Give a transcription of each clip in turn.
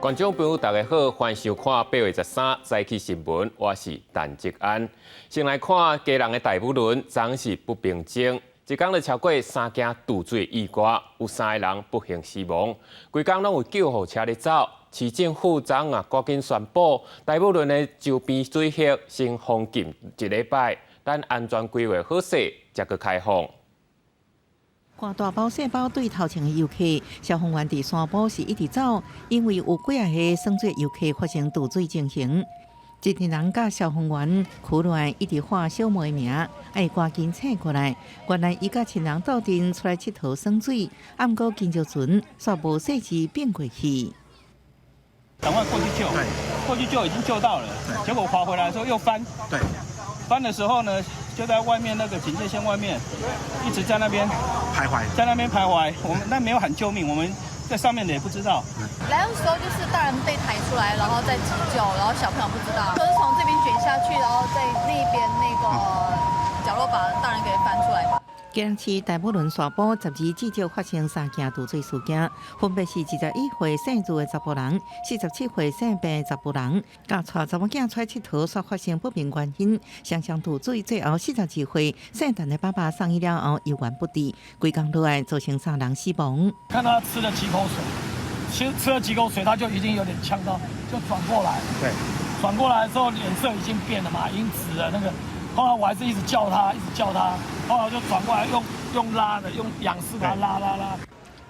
觀眾朋友，大家好，歡迎收看8月13早起新聞，我是陳吉安。先來看基隆的大武崙，昨是不平靜，一工就超過三件墜水意外，有三个人不幸死亡。規工攏有救護車咧走，市政府昨昏啊趕緊宣布，大武崙的周邊水域先封禁一禮拜，等安全規劃好勢，才閣開放。看大包細包對頭前的遊客，消防員佇山坡是一直走，因為有幾仔个耍水遊客發生墜水情形。一群人佮消防員苦亂一直喊小妹名，愛趕緊醒過來。原來伊佮親人鬥陣出來𨑨迌耍水，啊毋過緊張船煞無細緻變過去。趕快過去救，過去救已經救到了，結果划回來的時候又翻，翻的時候呢，就在外面那個警戒線外面，一直在那邊徘徊，在那邊徘徊。我們但沒有喊救命，我們在上面的也不知道。來的時候就是大人被抬出來，然後再急救，然後小朋友不知道，就是從這邊捲下去，然後在那邊那個角落把大人給翻出來。基隆市大武崙沙坡12至少發生三件墜水事件，分別是21歲姓朱的查埔人、47歲姓白的查埔人，佮帶查某囝出來𨑨迌，煞發生不明原因，雙雙墜水，最後42歲姓陳的爸爸送醫了後猶原不治，規工落來造成三人死亡。看他吃了幾口水，吃了幾口水，他就已經有點嗆到，就轉過來。轉過來之後臉色已經變了嘛，已經紫了那個。後來我還是一直叫他，一直叫他，後來我就轉過來用拉的，用仰式把他拉拉拉。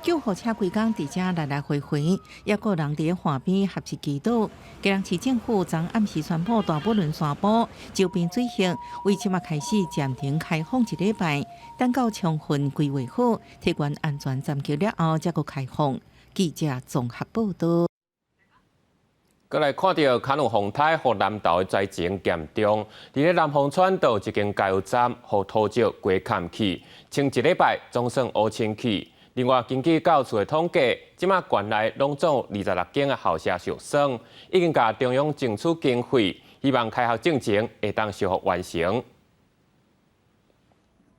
救護車規工佇遮來來回回，猶閣有人佇岸邊合一祈禱。基隆市政府昨暗時宣布，大武崙山坡周邊水域，為這馬開始暫停開放一禮拜，等到充分規劃好、提懸安全層級了後，才閣開放。記者綜合報道。閣來看著卡努風颱予南投的災情嚴重，佇咧南風村就有一間加油站，予土石規崁去，前一禮拜總算烏清去。另外，根據教育處的統計，這馬縣內攏總26間的校舍受損，已經共中央爭取經費，希望開學進前會當修復完成。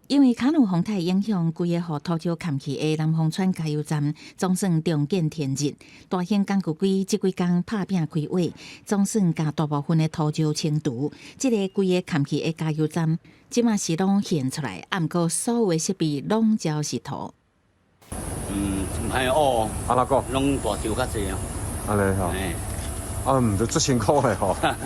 因為卡努風颱影響，規个予土石崁去的南風村加油站總算重見天日。大型工具機這幾工拍拚開挖，總算共大部分的土石清除。這个規个崁去的加油站，這馬是攏現出來，啊，毋過所有的設備攏焦是土。嗯，歹烏。按怎講？攏大石較濟啊。按呢吼。啊，毋就足辛苦的吼。啊，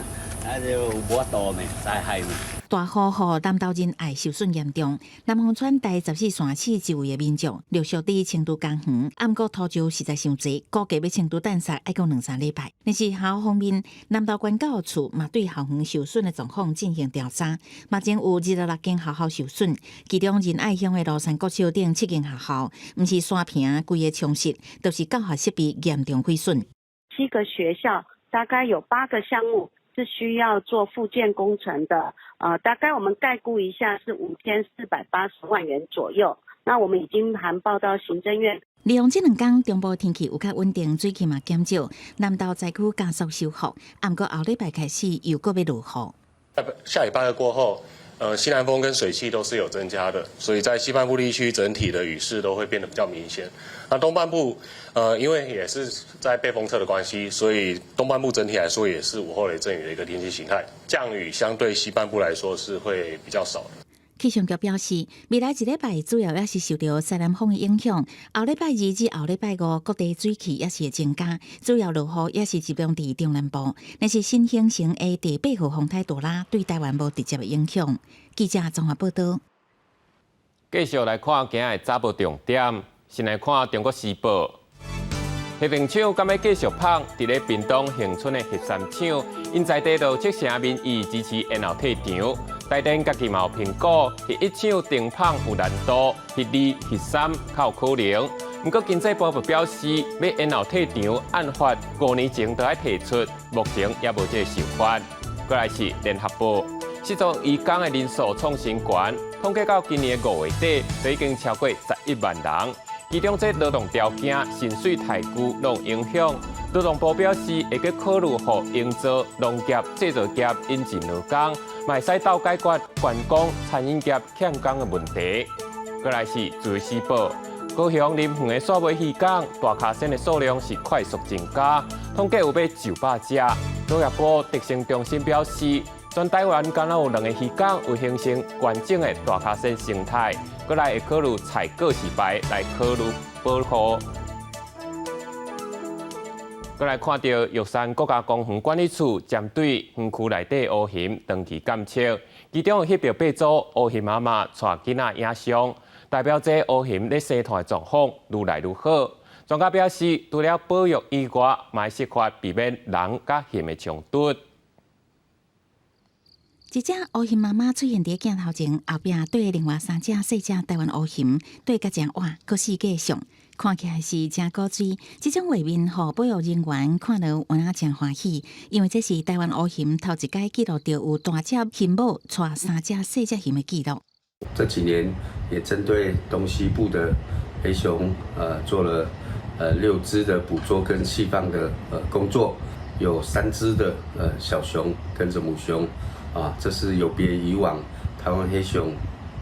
就無法度咩，災害嘛。大雨予南投仁愛受損嚴重，南風村台十四線四周圍的民眾陸續佇清除工園，啊，毋過土石實在傷濟，估計欲清除擲礐愛閣兩三禮拜。但是學校方面，南投縣教育處嘛對校園受損的狀況進行調查，目前有26間學校受損，其中仁愛鄉的蘆山國小等七間學校，毋是山坪規个沖失，就是教學設備嚴重毀損。七個學校大概有八個項目是需要做復建工程的，大概我們概估一下是5480萬元左右。那我們已經函報到行政院。利用這兩工中部天氣有較穩定，水汽嘛減少，南投災區加速修復。毋過後禮拜開始又閣欲落雨。下禮拜二過後，西南風跟水汽都是有增加的，所以在西半部地區整體的雨勢都會變得比較明顯。那東半部，因為也是在背風側的關係，所以東半部整體來說也是午後雷陣雨的一個天氣形態，降雨相對西半部來說是會比較少的。氣象局表示，未來一禮拜主要也是受著西南風的影響，後禮拜二至後禮拜五各地水汽也是會增加，主要落雨也是集中佇中南部。但是新形成的第八號風颱朵拉對台灣無直接的影響。記者綜合報道。繼續來看今日早報重點，先來看《中國時報》。核電廠敢欲繼續麭？佇咧屏東恆春的核三廠，𪜶在地就七成民意支持延後退場。台電家己嘛有評估，核一廠停麭有難度，核二、核三較有可能。毋過經濟部就表示，欲延後退場，按法5年前就愛提出，目前猶無這个想法。過來是聯合報，失蹤移工的人數創新高，統計到今年的5月底，就已經超過11萬人。其中這勞動條件、薪水待遇攏有影響。勞動部表示，會閣考慮予營造、農業、製造業引進勞工，嘛會使鬥解決觀光、餐飲業欠工的問題。過來是自由時報，高雄林園的紲尾漁港大咖蜆的數量是快速增加，統計有欲900隻。農業部特生中心表示，全台灣敢若有兩个漁港有形成完整的大跤仙生態，閣來會考慮採告示牌來考慮保護。閣來看著玉山國家公園管理處針對園區內底烏熊長期監測，其中有翕著八組烏熊媽媽帶囡仔影像，代表這烏熊咧生湠的狀況愈來愈好。專家表示，除了保育以外，嘛設法避免人佮熊的衝突。一隻烏熊媽媽出現佇鏡頭前，後壁綴另外三隻細隻台灣烏熊，綴甲誠倚，閣四界相，看起來是誠古錐。這種畫面，予保育人員看著有影誠歡喜，因為這是台灣烏熊頭一擺記錄著有大隻熊母帶三隻細隻熊的記錄。這幾年也針對東西部的黑熊，做了6隻的捕捉跟釋放的工作，有3隻的小熊跟着母熊。啊，這是有別以往台灣黑熊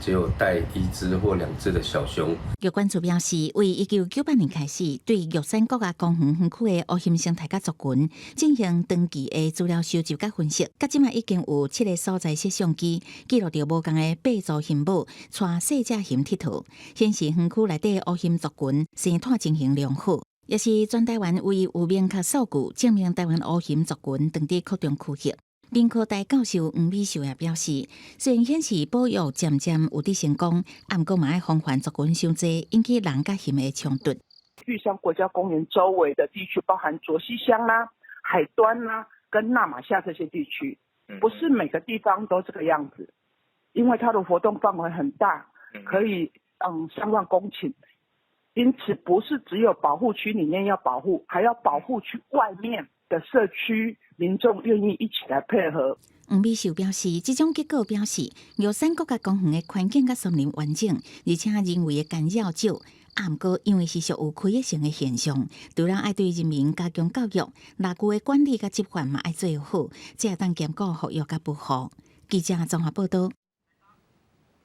只有帶一隻或兩隻的小熊。玉管處表示，為1998年開始，對玉山國家公園園區的烏熊生態佮族群進行長期的資料收集佮分析。到這馬已經有七个所在攝像機記錄著無仝的八組熊母帶細隻熊𨑨迌，顯示園區內底烏熊族群生態情形良好，也是全台灣唯一有明確數據證明台灣烏熊族群當佇擴張區域。屏科大教授黃美秀也表示，雖然顯示保育漸漸有佇成功，毋過嘛愛防範族群傷濟，引起人佮熊的衝突。玉山國家公園周圍的地區，包含卓溪鄉啦、海端啦、跟那瑪夏這些地區，不是每個地方都這個樣子，因為它的活動範圍很大，可以3萬公頃，因此不是只有保護區裡面要保護，還要保護區外面的社區民眾願意一起來配合。黃美秀表示，這種結果表示，玉山國家公園的環境佮森林完整，而且人為的干擾少。啊，毋過因為是屬有開發性的現象，除了愛對人民加強教育，垃圾的管理佮執法嘛愛做好，才會當兼顧復育佮保護。記者綜合報導。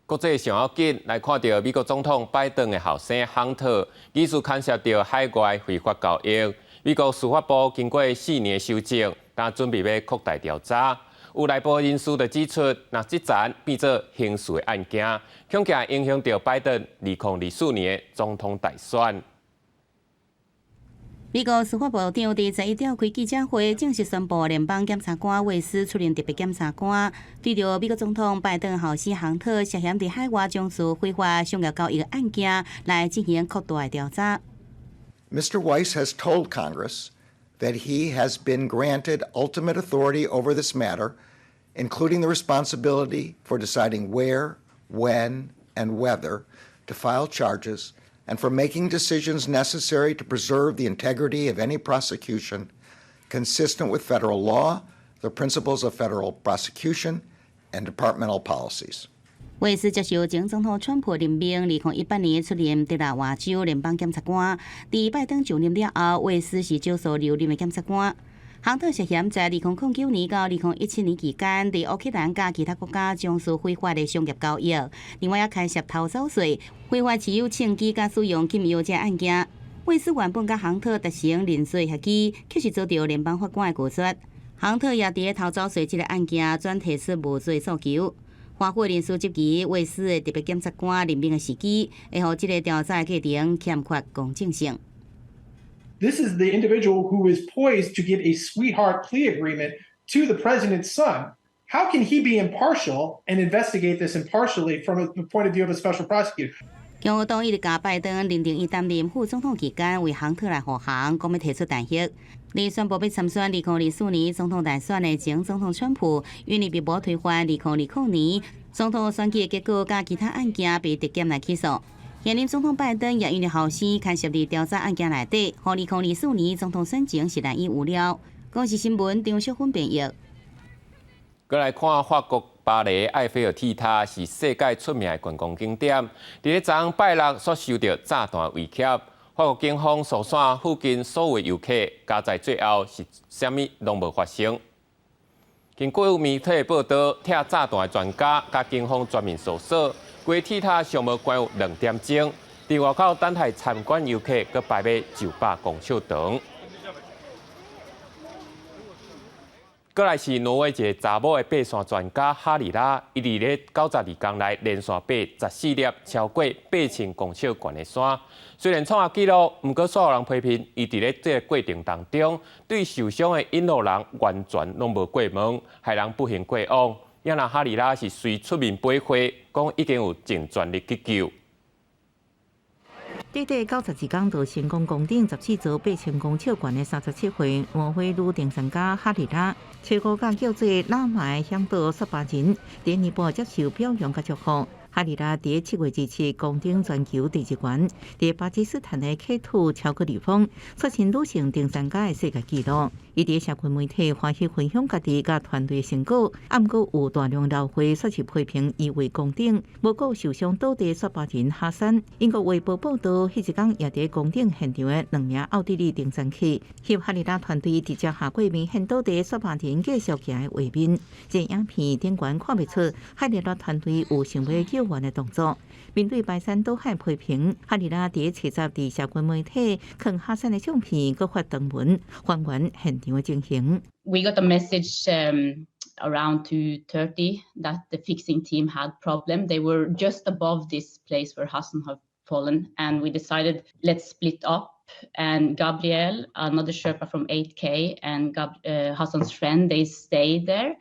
國際上要緊來看著美國總統拜登的後生亨特，疑似牽涉著海外非法交易。美國司法部經過4年的搜證，但準備欲擴大調查。有內部人士就指出，若這層變做刑事的案件，恐驚影響著拜登2024年的總統大選。美國司法部長佇11召開記者會，正式宣布聯邦檢察官衛斯出任特別檢察官，對著美國總統拜登後生亨特涉嫌佇海外從事非法商業交易案件來進行擴大的調查。 Mr. Weiss has told Congress that he has been granted ultimate authority over this matter, including the responsibility for deciding where, when, and whether to file charges and for making decisions necessary to preserve the integrity of any prosecution consistent with federal law, the principles of federal prosecution, and departmental policies. 衛斯接受前總統川普任命，2018年出任德拉瓦州聯邦檢察官。佇拜登就任了後，衛斯是少數留任的檢察官。亨特涉嫌在2009年到2017年期間，佇烏克蘭佮其他國家從事非法的商業交易，另外也牽涉偷走稅、非法持有槍支佮使用禁藥這案件。衛斯原本佮亨特達成認罪協議，卻是遭著聯邦法官的拒絕。亨特也佇偷走稅這个案件轉提出無罪訴求。華府人士質疑衛斯的特別檢察官任命的時機，會予這个調查過程欠缺公正性。 This is the individual who is poised to give a sweetheart plea agreement to the president's son. How can he be impartial and investigate this impartially from the point of view of a special prosecutor? 共和黨一直共拜登認定伊擔任副總統期間為亨特來護航，講欲提出彈劾。佇宣布欲參選2024年總統大選的前總統川普，因為密謀推翻2020年總統選舉的結果，佮其他案件被特檢來起訴。現任總統拜登也因為後生牽涉佇調查案件內底，予2024年總統選情是難以預料。公視新聞張淑芬編譯。閣來看法國巴黎埃菲爾鐵塔是世界出名的觀光景點。佇咧昨拜六煞受著炸彈威脅，法國警方疏散附近所有遊客，佳哉最後是啥物攏無發生。根據媒體報導，拆炸彈的專家佮警方全面搜索，規鐵塔上無懸有2點鐘，佇外口等待參觀遊客，閣排欲900公尺長。閣來是挪威一个查某的爬山專家哈里拉，伊佇咧92工內連續爬14粒超過8000公尺懸的山。雖然創下紀錄，毋過煞予人批評，伊佇咧這个過程當中，對受傷的引路人完全攏無過問，害人不幸過往。也若哈里拉是隨出面背貨，講已經有盡全力去救。短短92工就成功攻頂14座8000公尺懸的37歲挪威女登山家哈里拉，初五佮叫做喇嘛的嚮導雪巴人，佇尼泊爾接受表揚佮祝福。哈里拉佇7月27攻頂全球第一懸，佇巴基斯坦的 K2 超高峰，刷新女性登山家的世界紀錄。伊佇社群媒體歡喜分享家己佮團隊成果，毋過有大量流血，煞是批評伊為攻頂，無顧受傷倒地雪巴人哈山。英國衛報報導，彼一工也佇攻頂現場的兩名奧地利登山客，翕哈里拉團隊直接下過明顯倒地雪巴人繼續行的畫面。這影片頂懸看袂出哈里拉團隊有想欲救援的動作。面對排山倒海批評，哈里拉佇七十佇社群媒體囥哈山的相片，閣發長文還原現場的情形。 We got a message around 2:30 that the fixing team had problem. They were just above this place where Hassan had fallen, and we decided let's split up. And Gabriel, another Sherpa from 8K, and Hassan's friend, they stayed there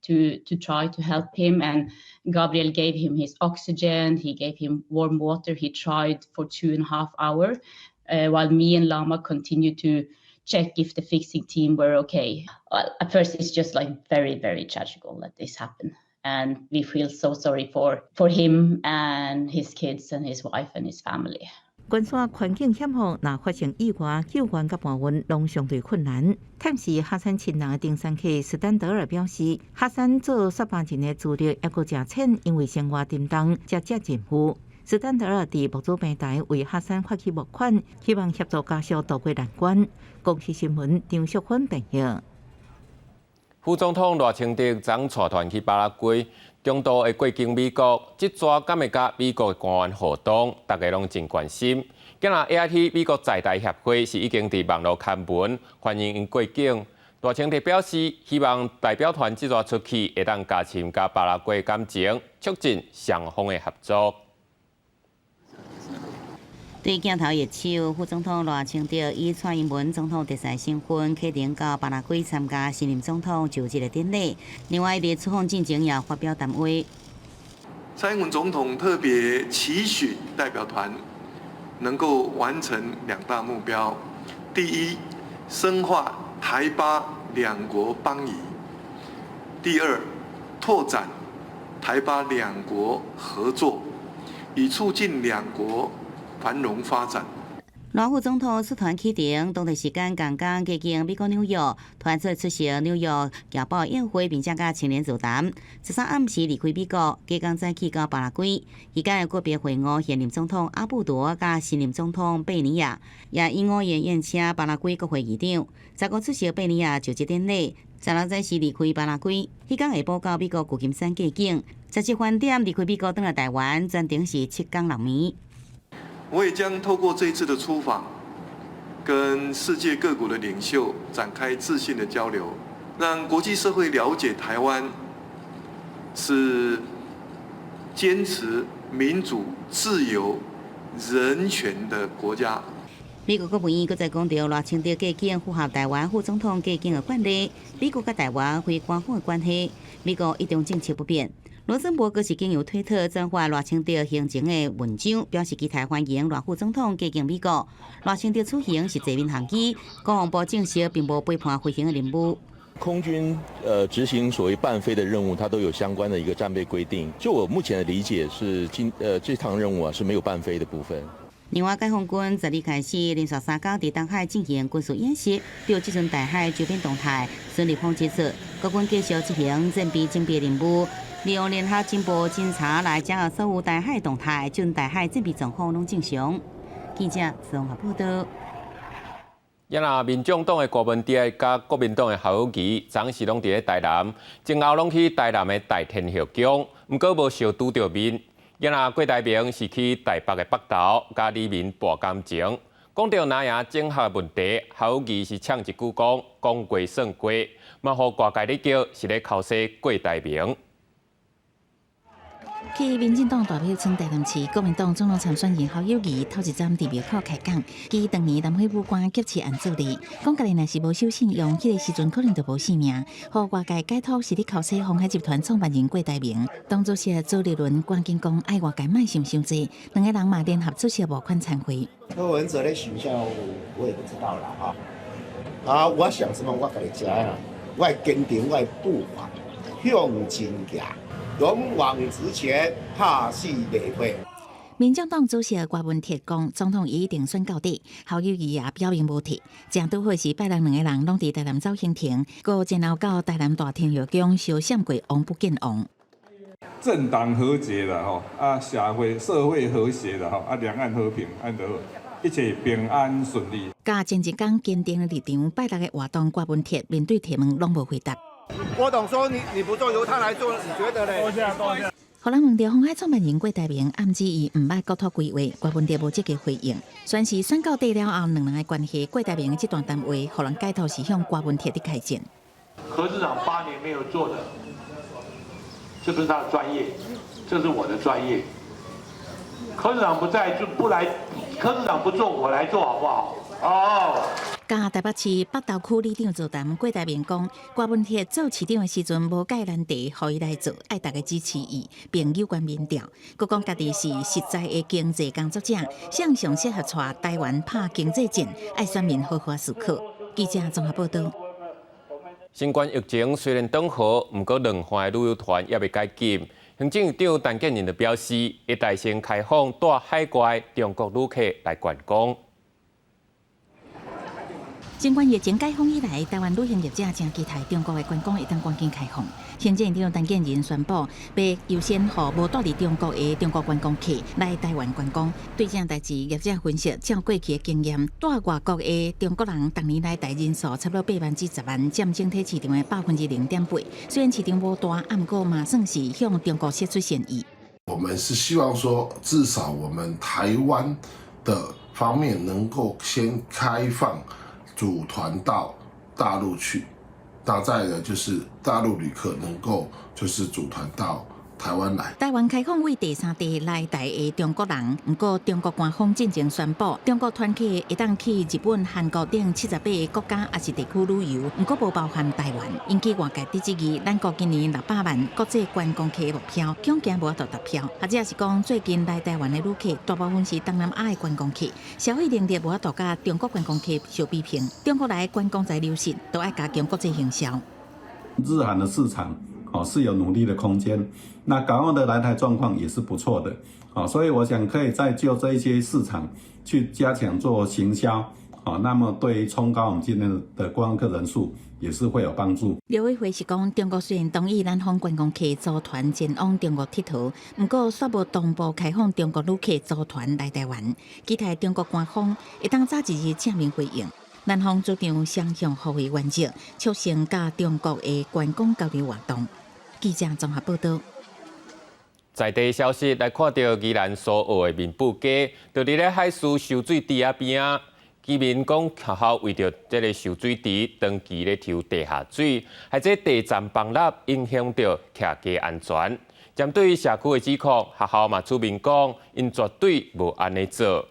to try to help him. And Gabriel gave him his oxygen, he gave him warm water. He tried for 2.5 hours, while me and Lama continued to check if the fixing team were okay. Well, at first, it's just like very, very tragical that this happened. And we feel so sorry for him and his kids and his wife and his family. 懸山環境險惡，若發生意外，救援佮搬運攏相對困難。探視哈山親人的登山客斯丹德爾表示，哈山做雪巴人的資歷猶閣誠淺，因為生活沉重，才接任務。斯丹德爾佇募資平台為哈山發起募款，希望協助家屬渡過難關。公視新聞張淑芬編譯。副總統賴清德昨帶團去巴拉圭，中途會過境美國，這逝敢會佮美國官員互動，大家攏真關心。今日 AIT 美國在台協會是已經佇網路刊文歡迎𪜶過境。賴清德表示，希望代表團這逝出去會當加深佮巴拉圭感情，促進雙方的合作。對鏡頭一手，副總統賴清德以蔡英文總統特使身份，啟程到巴拉圭參加新任總統就職的典禮。另外，佇出訪進前也發表談話。蔡英文總統特別期許代表團能夠完成兩大目標：第一，深化台巴兩國邦誼；第二，拓展台巴兩國合作，以促進兩國繁榮發展。賴副總統率團啟程，當地時間剛剛過境美國紐約，團隊出席紐約僑胞宴會，並且佮青年座談。13暗時離開美國，隔工再去到巴拉圭，期間個別會晤現任總統阿布多佮新任總統貝尼亞，也以午宴宴請巴拉圭國會議長。15出席貝尼亞就職典禮，16早時離開巴拉圭，彼工下晡到美國舊金山過境，17飯點離開美國轉來台灣，全程是7工6暝。我也將透過這一次的出訪，跟世界各國的領袖展開自信的交流，讓國際社會了解台灣是堅持民主、自由、人權的國家。美國國務院閣再講著賴清德過境符合台灣副總統過境的慣例，美國佮台灣非官方的關係，美國一中政策不變。羅森伯格是經由推特轉發賴清德行前的文章，表示期待歡迎賴副總統過境美國。賴清德此行是座面航機，國防部證實並無背叛飛行的任務。空軍執行所謂伴飛的任務，它都有相關的一個戰備規定。就我目前的理解是，今這趟任務啊是沒有伴飛的部分。另外，解放軍12開始連續3工佇東海進行軍事演習，對這陣台海周邊動態，孫立峰指出，國軍繼續執行戰備準備任務，利用聯合情報偵查來掌握所有台海動態，準台海戰備狀況攏正常。記者綜合報道。也若民眾黨的郭文哲佮國民黨的侯友宜，昨時攏佇咧台南，前後攏去台南的大天后宮，毋過無相拄著面。也若郭台銘是去台北的北投，佮李明搏感情。講著藍營整合問題，侯友宜是嗆一句講，講過算過。嘛予外界咧叫是咧剾洗郭台銘。去民進黨大廟村台南市，國民黨總統參選人侯友宜頭一站佇廟口開講，伊當年南迴武官劫持案做例，講家己若是無守信用，彼個時陣可能就無性命。予外界解讀是咧剾洗鴻海集團創辦人郭台銘。黨主席朱立倫趕緊講，愛外界莫想傷濟，兩个人嘛聯合出席募款餐會。柯文哲咧形象，我也不知道啦，哈。啊，我想什麼，我家己知啦。我堅定我的步伐向前行。勇往直前，拍死袂悔。民進黨主席郭文鐵講，總統已經選到底，侯友宜也表明無退。正拄好是拜六兩个人攏佇台南走行程，閣前後到台南大天后宮相閃過王不見王。政黨和解啦，吼啊，社會和諧啦，吼啊，兩岸和平，按得一切平安順利。佮前一工堅定的立場，拜六的活動，郭文鐵面對提問攏無回答。郭董說你你不做，由他來做，你覺得呢？多謝多謝。予人問著鴻海創辦人郭台銘暗指伊毋捌國土規劃，郭文鐵無積極回應。宣示選到底了後，兩人的關係，郭台銘的這段談話，予人解讀是向郭文鐵的開戰。柯市長8年沒有做的，這不是他的專業，這是我的專業。柯市長不在就不來，柯市長不做，我來做好不好？哦。佮台北市北投區里長座談，郭台銘講，郭文鐵做市長的時陣無蓋難題，予伊來做，愛大家支持伊，並有關民調。閣講家己是實在的經濟工作者，啥上適合帶台灣拍經濟戰，愛選民好好思考。記者綜合報道。新冠疫情雖然轉好，毋過兩岸的旅遊團猶未解禁。行政院長陳建仁就表示，會帶先開放蹛海外中國旅客來觀光。新冠疫情解封以來，台灣旅行業者誠期待中國的觀光會當趕緊開放。行政院長陳建仁宣布，欲優先予無蹛佇中國的中國觀光客來台灣觀光。對這項代誌，業者分析，照過去的經驗，蹛外國的中國人逐年來台人數差不多8萬至10萬，佔整體市場的0.8%。雖然市場無大，毋過嘛算是向中國釋出善意。我們是希望說，至少我們台灣的方面能夠先開放組團到大陸去，那再來就是大陸旅客能夠就是組團到台灣來。台灣開放為第三地來台的中國人，毋過中國官方進前宣布，中國團客會當去日本、韓國等78個國家抑是地區旅遊，毋過無包含台灣。引起外界佇質疑，咱國今年600萬國際觀光客目標，恐驚無法度達標。或者是講最近來台灣的旅客，大部分是東南亞的觀光客，消費能力無法度佮中國觀光客相比拼。中國來觀光財流失，都愛加強國際行銷。日韓的市場哦是有努力的空間，那港澳的來台狀況也是不錯的，啊，所以我想可以再就這一些市場去加強做行銷，啊，那麼對於衝高我們今天的觀光客人數也是會有幫助。陸委會是講，中國雖然同意咱方觀光客組團前往中國𨑨迌，毋過煞無同步開放中國旅客組團來台灣，期待中國官方會當早一日正面回應。南方主張雙向互惠原則，促成佮中國的觀光交流活動。記者綜合報道。在地消息來看著宜蘭蘇澳的民富街，就佇咧海事蓄水池仔邊仔，居民講學校為著這个蓄水池長期咧抽地下水，害這地層崩落，影響著徛家安全。針對社區的指控，學校嘛出面講，𪜶絕對無按呢做。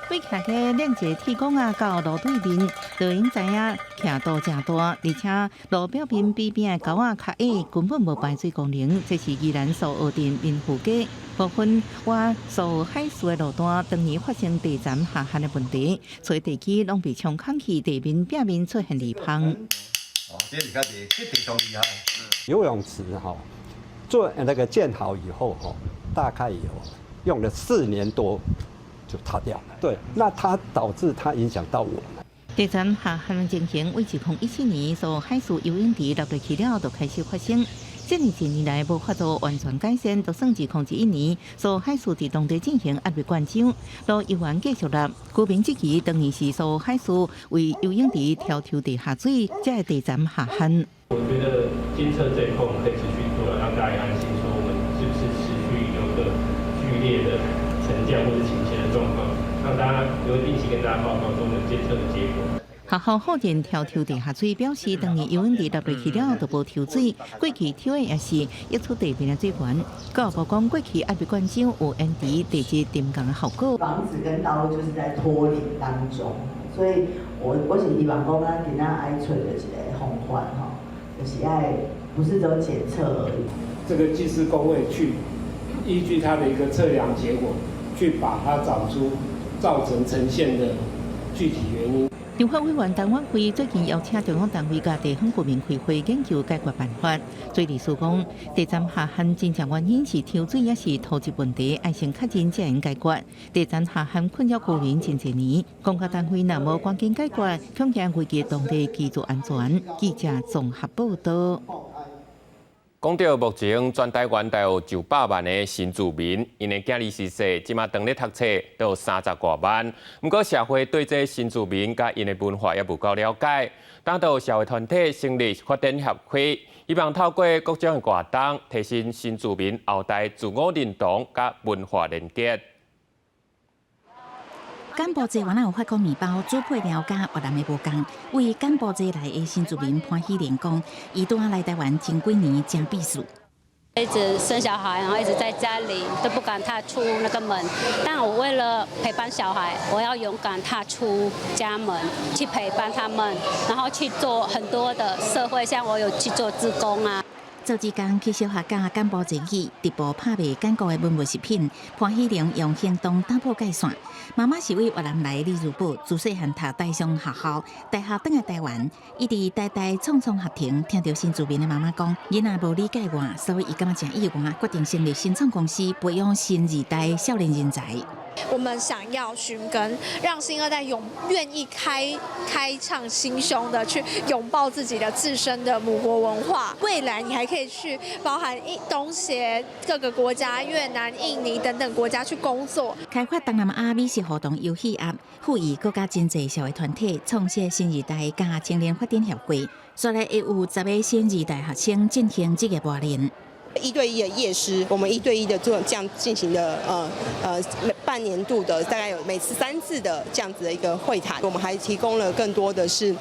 對徛家連一個鐵管仔到路對面，就𪜶知影徛度誠大，而且路表面比邊的溝仔較矮，根本無排水功能。這是宜蘭蘇澳鎮民富街部分，倚蘇澳海事的路段，當年發生地層下陷的問題，所以地基攏被沖空去，地面表面出現裂縫。哦，這是較這地上厲害。游泳池哈，做那個建好以後哈，大概有用了4年多。就塌掉了。對，那它導致它影響到我們。地層下陷情形，為2014年蘇澳海事游泳池落去了，就開始發生。這爾濟年來無法度完全改善，就算2011年，蘇澳海事佇當地進行壓力灌漿，路游完繼續落。居民質疑，當年是蘇澳海事為游泳池調抽地下水，才會地層下陷。我覺得監測這一塊我們可以持續做，讓大家安心，說我們是不是持續有個劇烈的沉降或者傾斜的狀況。讓大家也會定期跟大家報告說我們監測的結果。學校好電調抽地下水，表示當年游泳池落去了就無抽水，過去抽的也是溢出地面的水源。教育部講過去壓力灌漿有延遲地質沉降的效果。房子跟道路就是在脫離當中，所以我是希望講咱今仔愛揣著一个方法吼，就是愛不是只有檢測而已。這個技師工會去依據它的一個測量結果，去把它找出造成沉陷的具體原因。立法委員陳婉慧最近邀請中央單位佮地方居民開會研究解決辦法。水利署講，地層下陷真正原因是抽水抑是土質問題，愛先確認才能解決。地層下陷困擾居民真濟年，公家單位若無趕緊解決，恐驚危及當地居住安全。記者綜合報道。講到目前，全台灣大約有900萬个新住民，𪜶的囝兒序細，這馬當咧讀冊都有30外萬。毋過社會對這新住民佮𪜶的文化猶無夠了解，當地社會團體成立發展協會，希望透過各種的活動，提升新住民後代自我認同佮文化連結。柬埔寨原來有法國麵包，煮配料佮越南的無仝。為柬埔寨來的新住民潘喜蓮講，伊拄仔來台灣前幾年誠鄙視。一直生小孩，然後一直在家裡都不敢踏出那個門。但我為了陪伴小孩，我要勇敢踏出家門去陪伴他們，然後去做很多的社會，像我有去做志工啊。做志工去小學教柬埔寨語，直播拍賣柬國的文物食品。潘喜玲用行動打破界線。媽媽是為越南來的李如寶，自細漢讀台商學校，大學轉來台灣。伊佇台大創創學庭聽著新住民的媽媽講，囡仔無理解我，所以伊感覺誠意外，決定成立新創公司，培養新二代少年人才。我們想要尋根，讓新二代勇願意開敞心胸的去擁抱自己的自身的母國文化。未來你還可以去包含東協各個國家、越南、印尼等等國家去工作。開發東南亞美食活動遊戲盒，呼籲國家真濟社會團體創設新二代佮青年發展協會，煞來會有10個新二代學生進行職業磨練。一對一的業師，我們一對一的做這樣進行的，半年度的大概有每次3次的這樣子的一個會談。我們還提供了更多的是，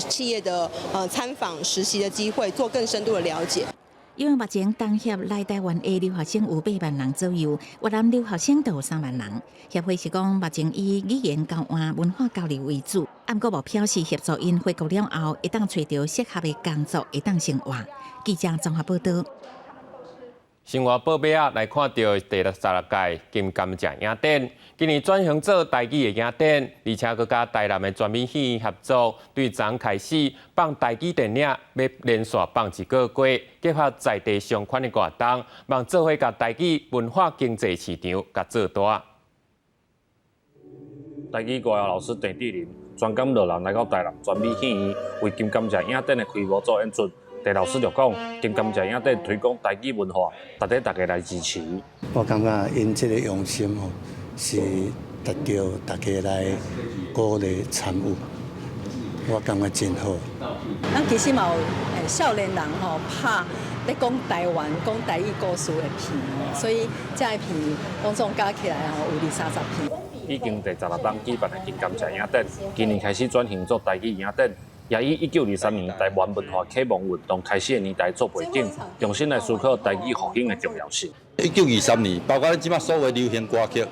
企業的參訪實習的機會，做更深度的了解。因為目前東協來台灣的留學生有8萬人左右，越南留學生就有3萬人。協會是講，目前以語言交換、文化交流為主，毋過目標是協助𪜶回國了後，會當揣著適合的工作，會當生活。記者綜合報道。生活報尾仔來看著第66屆金甘蔗影展，今年轉型做台語的影展，而且閣佮台南的全美戲院合作，對昨開始放台語電影，欲連續放一個月，結合在地相關的活動，望做伙共台語文化經濟市場共做大。台語歌謠老師鄭智麟專工落人來到台南全美戲院，為金甘蔗影展的開幕做演出。鄭老師就講，金甘蔗影展推廣台語文化，值得大家來支持。我感覺𪜶這个用心吼，是值得大家來鼓勵參與，我感覺真好。咱其實嘛有少年人吼拍咧講台灣、講台語故事的片，所以這个片攏總加起來吼有二三十片。已經第16冬舉辦的金甘蔗影展，今年開始轉型做台語影展。也以1923年台灣文化啟蒙運動開始的年代做背景，重新來思考台語復興的重要性。1923年，包括這馬所謂流行歌曲，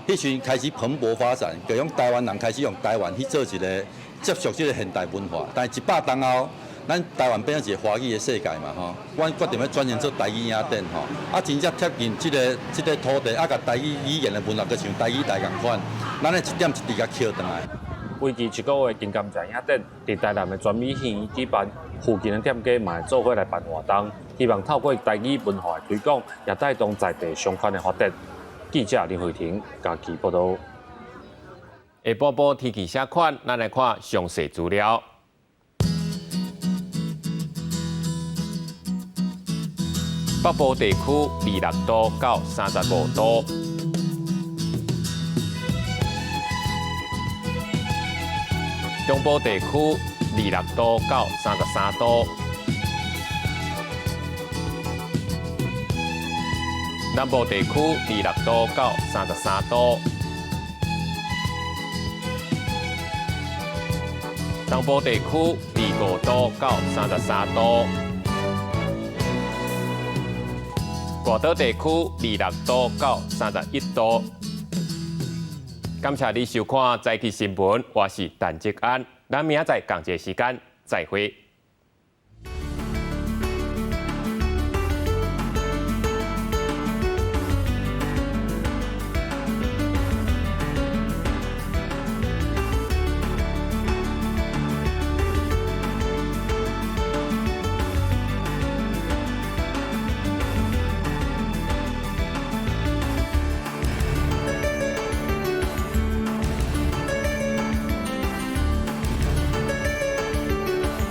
彼時開始蓬勃發展，就用台灣人開始用台灣去做一个接觸這个現代文化。但是100冬後，咱台灣變成一个華語的世界嘛，吼，阮決定欲轉型做台語影展，吼，啊，真正貼近這个土地，啊，共台語語言的文化，就像台語台仝款，咱咧一點一滴共抾轉來。為期一個月的金甘蔗影展，佇台南的全美戲院舉辦，附近的店家嘛會做伙來辦活動，希望透過台語文化的推廣，也帶動在地相關的發展。記者林慧婷家己報道。下晡晡天氣啥款？咱來看詳細資料。北部地區26度到35度。中部地區26度到33度，南部地區26度到33度，東部地區25度到33度，外島地區26度到31度。感謝你收看《早起新聞》，我是陳志安，咱明仔載仝一个時間再會。